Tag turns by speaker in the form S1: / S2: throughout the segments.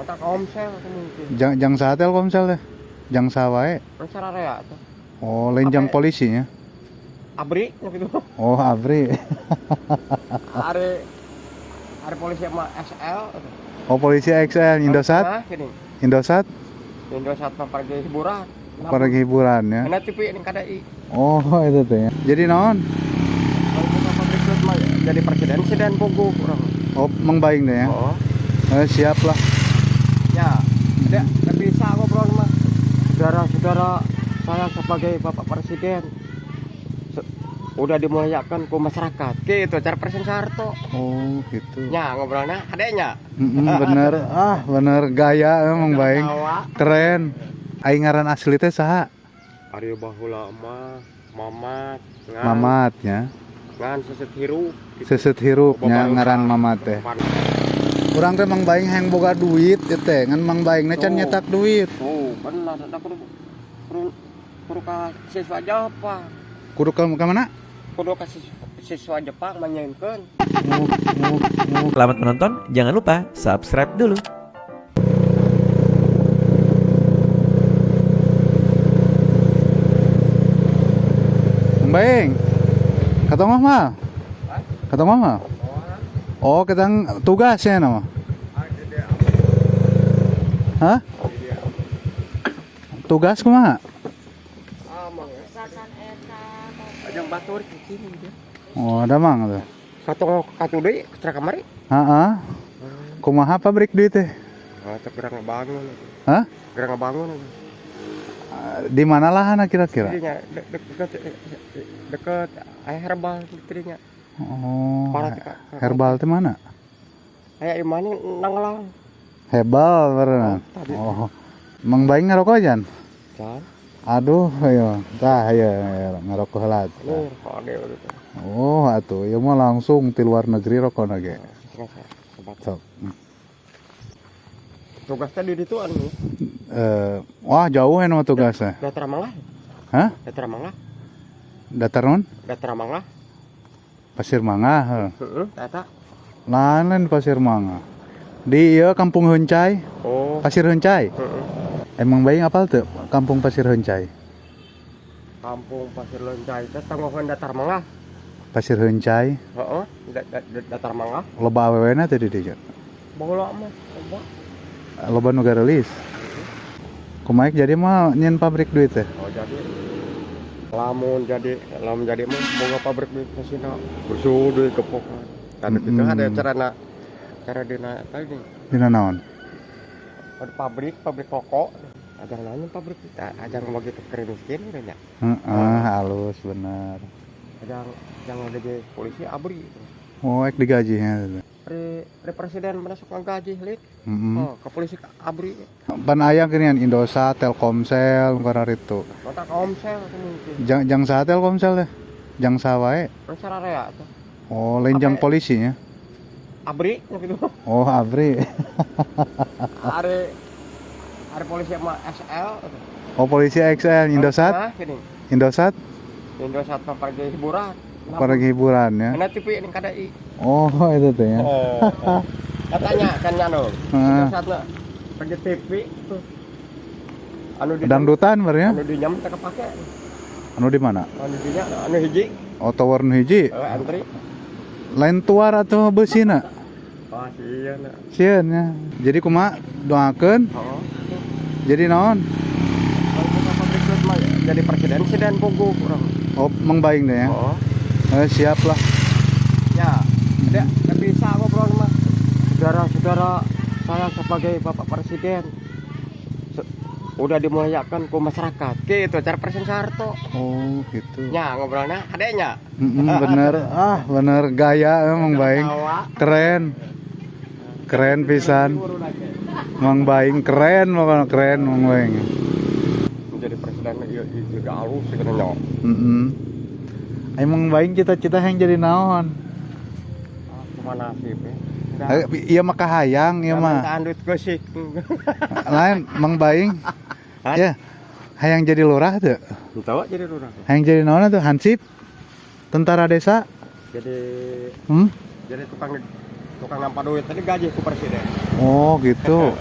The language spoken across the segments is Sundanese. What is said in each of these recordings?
S1: Telkomsel mungkin.
S2: Jang saha Telkomsel teh? Jang saha wae?
S1: Sararea tuh.
S2: Oh, lain jang polisinya.
S1: Abri gitu.
S2: Oh, Abri.
S1: Ari ari polisi sama SL.
S2: Oh, polisi XL Indosat?
S1: Nah, gini.
S2: Indosat?
S1: Indosat mah pergi hiburan.
S2: Pergi hiburan ya.
S1: Mana TV ini KDI.
S2: Oh, itu teh ya. Jadi naon?
S1: Jadi presiden presiden pugu urang.
S2: Oh, Mang Baing deh ya.
S1: Oh.
S2: Siap lah.
S1: Ya, tidak bisa ngobrol mah. Saudara-saudara, saya sebagai Bapak Presiden udah dimuliakan ke masyarakat. Gitu cara Presiden Soeharto.
S2: Oh, gitu.
S1: Ya, ngobrolnya adanya.
S2: Bener. Ah, bener gaya emang Baing. Keren. Aing ngaran asli teh saha?
S1: Ari baheula mah Mamat.
S2: Mamat ya.
S1: Ngan seset hirup. Gitu.
S2: Seset hirup nya ngaran Mamat teh. Urang teh Mang Baing hayang boga duit ieu teh, ngan Mang Baing can nyetak duit.
S1: Oh, benar da kudu kudu ka siswa Jepang.
S2: Kudu ka mana?
S1: Kudu ka siswa Jepang manyeunkeun.
S3: Selamat menonton, jangan lupa subscribe dulu.
S2: Mang Baing. Katong mah? Katong mah? Oh, ketang tugasnya nama. Hah? Tugas kumaha? Oh, ada mang tuh.
S1: Katong katu deui ketra kamari.
S2: Heeh. Kumaha pabrik duit teh?
S1: Oh, teh gerang ngebangun.
S2: Hah?
S1: Gerang ngebangun.
S2: Di mana lahanna kira-kira?
S1: Deket aya herbal kitu.
S2: Oh, herbal teh mana?
S1: Aya imane nanglang.
S2: Herbal beneran. Oh. Mang Baing ngarokok jan?
S1: Can.
S2: Aduh, ayo. Tah, ayo ngarokok heula. Oh, atuh ieu mah langsung ti luar negeri rokona ge. Sok.
S1: Tugasnya di ditu anu.
S2: Wah, jauh anu tugasnya.
S1: Datar Mangga.
S2: Hah?
S1: Datar Mangga.
S2: Datar non?
S1: Datar Mangga.
S2: Pasir Mangga,
S1: heeh, eta.
S2: Lain Pasir Mangga. Di ieu Kampung Hencai.
S1: Oh.
S2: Pasir Hencai.
S1: Heeh.
S2: Emang Baing apal teu Kampung Pasir Hencai?
S1: Kampung Pasir Hencai teh tanggohan Datar Mangga.
S2: Pasir Hencai.
S1: Heeh, Datar Mangga.
S2: Loba awewena teh di dieu.
S1: Baheula mah loba.
S2: Loba nu garelis. Kumaha jadi mah nyen pabrik duit teh?
S1: Oh, jadi lamun jadi mah boga pabrik duit masina bersuh duit kepokan. Kan gitu ada cara dina tadi.
S2: Dina naon?
S1: Ada pabrik rokok. Ajang nanya pabrik kita, ajang bagi ke miskin gitu nya.
S2: Heeh, halus bener.
S1: Ajang gaji polisi abri.
S2: Oh, ek digaji nya.
S1: Pre presiden mana sok ngagaji lit. Oh, ke polisi abri.
S2: Pan aya geuningan Indosat, Telkomsel, kararitu.
S1: Telkomsel mungkin.
S2: Jang saha Telkomsel teh? Jang saha wae?
S1: Sararea tuh.
S2: Oh, lain jang polisinya.
S1: Abri gitu.
S2: Oh, Abri.
S1: Ari polisi sama SL.
S2: Oh, polisi XL Indosat?
S1: Nah, gini.
S2: Indosat?
S1: Indosat mah pergi hiburan.
S2: Pergi hiburan ya.
S1: Mana TV ini KDI.
S2: Oh, itu teh ya.
S1: Oh. Katanya kan anu. Indosat mah pergi TV tuh. Anu di
S2: dangdutan berarti.
S1: Anu di nyam teh kepake.
S2: Anu di mana?
S1: Anu di nya anu hiji.
S2: Oh, tower nu hiji.
S1: Antri.
S2: Lain tuar atau besina?
S1: Oh, sieun.
S2: Sieun ya. Jadi kumaha doakeun?
S1: Heeh.
S2: Jadi naon?
S1: Jadi presiden presiden pugu urang.
S2: Oh, Mang Baing deh ya.
S1: Oh.
S2: Siap lah.
S1: Ya, tidak bisa ngobrol mah. Saudara-saudara, saya sebagai Bapak Presiden udah dimuliakan ke masyarakat. Gitu cara Presiden Soeharto.
S2: Oh, gitu.
S1: Ya, ngobrolnya adanya.
S2: Bener. Ah, bener gaya emang Baing. Keren. Keren pisan. Mang Baing keren pokoknya keren Mang Baing.
S1: Menjadi presiden iya juga halus sebenarnya.
S2: Emang Baing cita-cita yang jadi naon?
S1: Cuma nasib ya.
S2: Iya mah kahayang ieu mah.
S1: Mintaan duit gosik.
S2: Lain Mang Baing. Ya. Hayang jadi lurah tuh.
S1: Tahu jadi lurah.
S2: Hayang jadi naon tuh? Hansip? Tentara desa?
S1: Jadi jadi tukang nampak duit tadi gaji ku presiden.
S2: Oh, gitu.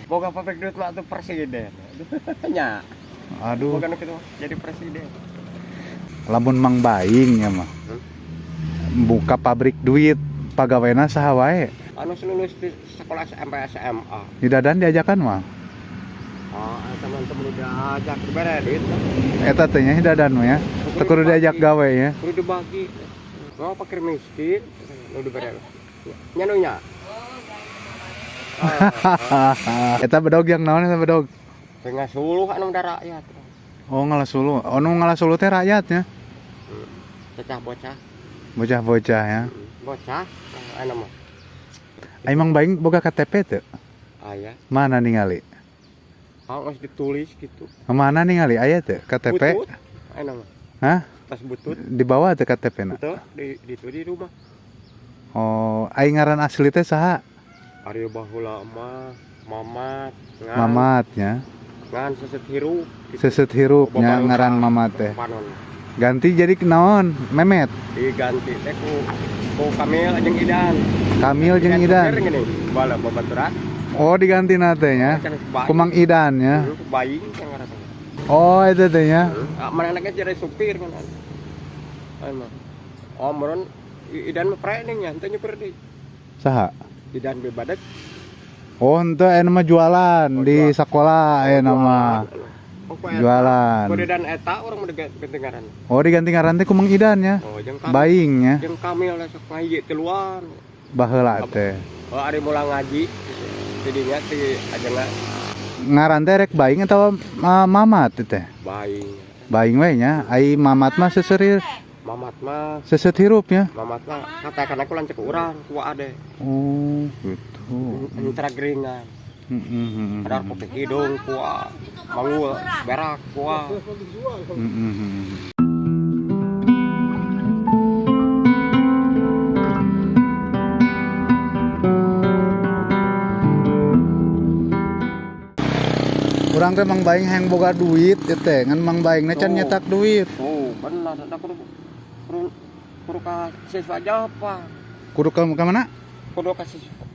S1: Boga pabrik duit mah atuh presiden. Nya.
S2: Aduh,
S1: Boga nu kitu jadi presiden.
S2: Lamun Mang Baing ya mah. Buka pabrik duit, pagawena saha wae?
S1: Anu lulus di sekolah SMP SMA.
S2: Di Dadan diajakan mah.
S1: Oh, teman-teman udah ajak bere duit lah.
S2: Eta teh nya Dadan mah ya. Teu kudu diajak gawe ya.
S1: Kudu dibagi. Mau fakir miskin nu dibere. Nya nu nya.
S2: Eta bedog yang naon eta bedog?
S1: Tengah suluh anu da rakyat.
S2: Oh, ngalasulu. Oh, nu ngalasulu teh rakyatnya.
S1: Cecah bocah.
S2: Bocah-bocah ya.
S1: Bocah anu mah.
S2: Emang Baing boga KTP teu?
S1: Aya.
S2: Mana ningali?
S1: Oh, geus ditulis gitu.
S2: Mana ningali aya teu KTP?
S1: Butut. Anu mah.
S2: Hah?
S1: Tas butut.
S2: Dibawa teu KTP na?
S1: Itu di itu di rumah.
S2: Oh, aing ngaran asli teh saha?
S1: Ari baheula mah Mamat ngan.
S2: Mamat ya.
S1: Ngan seset hirup gitu.
S2: Seset hirup nya ngaran Mamat teh.
S1: Panon.
S2: Ganti jadi naon? Memet.
S1: Diganti teh ku Kamil jeung Idan.
S2: Kamil jeung Idan.
S1: Supir gini, bala babaturan.
S2: Oh, diganti na teh nya. Ku Mang Idan ya.
S1: Bayi yang ngaran.
S2: Oh, itu teh nya.
S1: Ah, mana anaknya jadi supir kan. Emang. Oh, meureun Idan mah training nya, henteu nyupir deui.
S2: Saha?
S1: Idan bebadek.
S2: Oh, henteu aya mah jualan
S1: Oh,
S2: di
S1: jual.
S2: sekolah aya nama.
S1: Oh, ku eta.
S2: Jualan.
S1: Ku Idan eta urang mah diganti ngaran.
S2: Oh, diganti ngaran teh ku Mang Idan ya.
S1: Oh, jeung Kamil.
S2: Baing ya.
S1: Jeung Kamil lah sok ngaji tiluan.
S2: Baheula teh.
S1: Oh, ari mulang ngaji. Jadinya ti ajenga
S2: Ngaran teh rek Baing atau Mamat teh?
S1: Baing.
S2: Baing we nya. Ai Mamat mah seseurir
S1: Mamat mah,
S2: seset hirup nya.
S1: Mamat mah katakan aku lanceuk urang ku ade.
S2: Oh, gitu.
S1: Entra geringan.
S2: Heeh.
S1: Ada kopi hidung ku manggul berak ku.
S2: Heeh. Urang teh Mang Baing hayang boga duit ieu teh, ngan Mang Baing can
S1: Tuh.
S2: nyetak duit.
S1: Oh, benar ada kudu kudu kudu ka siswa Jepang.
S2: Kudu ka mana?
S1: Kudu ka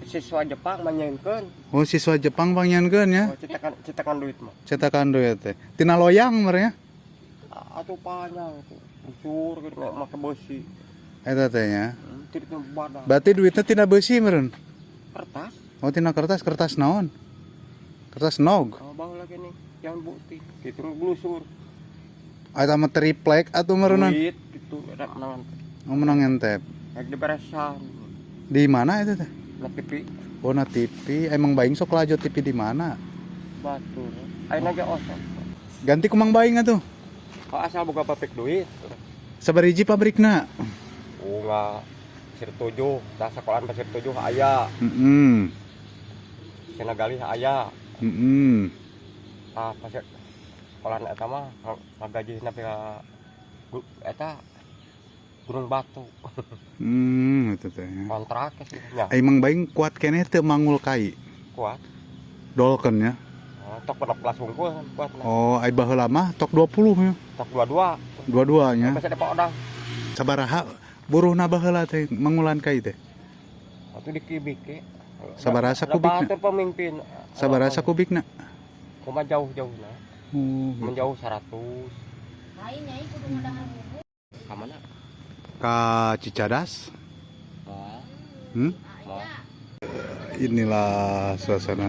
S1: siswa Jepang manyengkeun.
S2: Oh, siswa Jepang pangnyieunkeun ya.
S1: Oh, cetakan cetakan duit mah.
S2: Cetakan duit teh. Tina loyang merenya.
S1: Atuh panjang tuh. Busur gitu make besi.
S2: Eta teh nya.
S1: Tidak badan.
S2: Berarti duitnya tina besi meureun.
S1: Kertas.
S2: Oh, tina kertas, kertas naon? Kertas nog.
S1: Oh, bau lagi nih yang bukti gitu blusur.
S2: Eta mah triplek atuh meureunnan.
S1: Duit gitu ada menangan.
S2: Oh, menang entep.
S1: Rek diberesan.
S2: Di mana itu teh?
S1: Na TV.
S2: Oh, na TV. Emang Baing sok lajo TV di mana?
S1: Batur. Ayeuna ge osok.
S2: Ganti ku Mang Baing atuh.
S1: Oh, asal boga pabrik duit.
S2: Sabariji pabrikna?
S1: Unga Pasir 7, tah sekolahan Pasir 7 aya,
S2: Heeh.
S1: Senagalih aya.
S2: Heeh.
S1: Tah pasir sekolahan eta mah ngagajihna ka eta Gunung Batu.
S2: Itu teh.
S1: Kontrak sih nya.
S2: Emang Baing kuat keneh teu mangul kai?
S1: Kuat.
S2: Dolken ya.
S1: Oh, tok penok belas wungkul kuat nah.
S2: Oh, ai baheula mah tok 20 ya.
S1: Tok 22.
S2: Dua-dua nya.
S1: Masih ada Pak Odang.
S2: Sabaraha buruhna baheula teh mangulan kai teh?
S1: Atuh dikibik.
S2: Sabaraha sakubikna?
S1: Batur pemimpin.
S2: Sabaraha sakubikna?
S1: Kumaha jauh-jauhna?
S2: Oh, gitu.
S1: Menjauh 100. Ka mana?
S2: Ka Cicadas.
S1: Moal.
S2: Hmm?
S1: Moal.
S2: Inilah suasana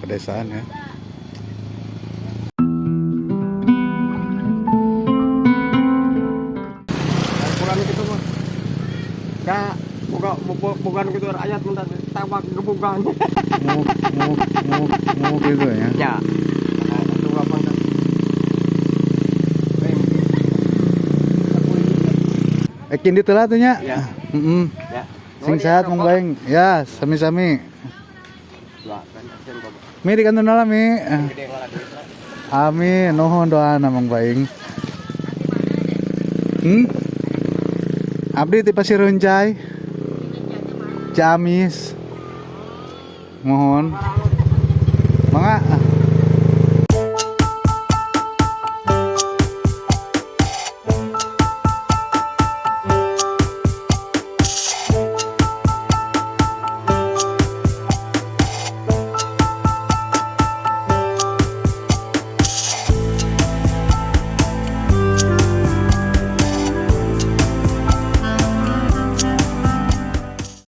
S2: pedesaan ya.
S1: Pulang gitu mah. Da boga boga gitu rakyat mun tewak gebugan.
S2: Oh, oh, oh, oh, gitu ya.
S1: Ya. Itu apa kan?
S2: Eh, kindi telah tuh nya.
S1: Ya.
S2: Heeh.
S1: Ya.
S2: Sing sehat Mang Baing. Ya, sami-sami. Mi di kantor lah mi.
S1: Gede ngalah duit lah.
S2: Amin, nuhun doana Mang Baing. Hmm? Abdi ti Pasir Runcai. Ciamis. Mohon. Mangga.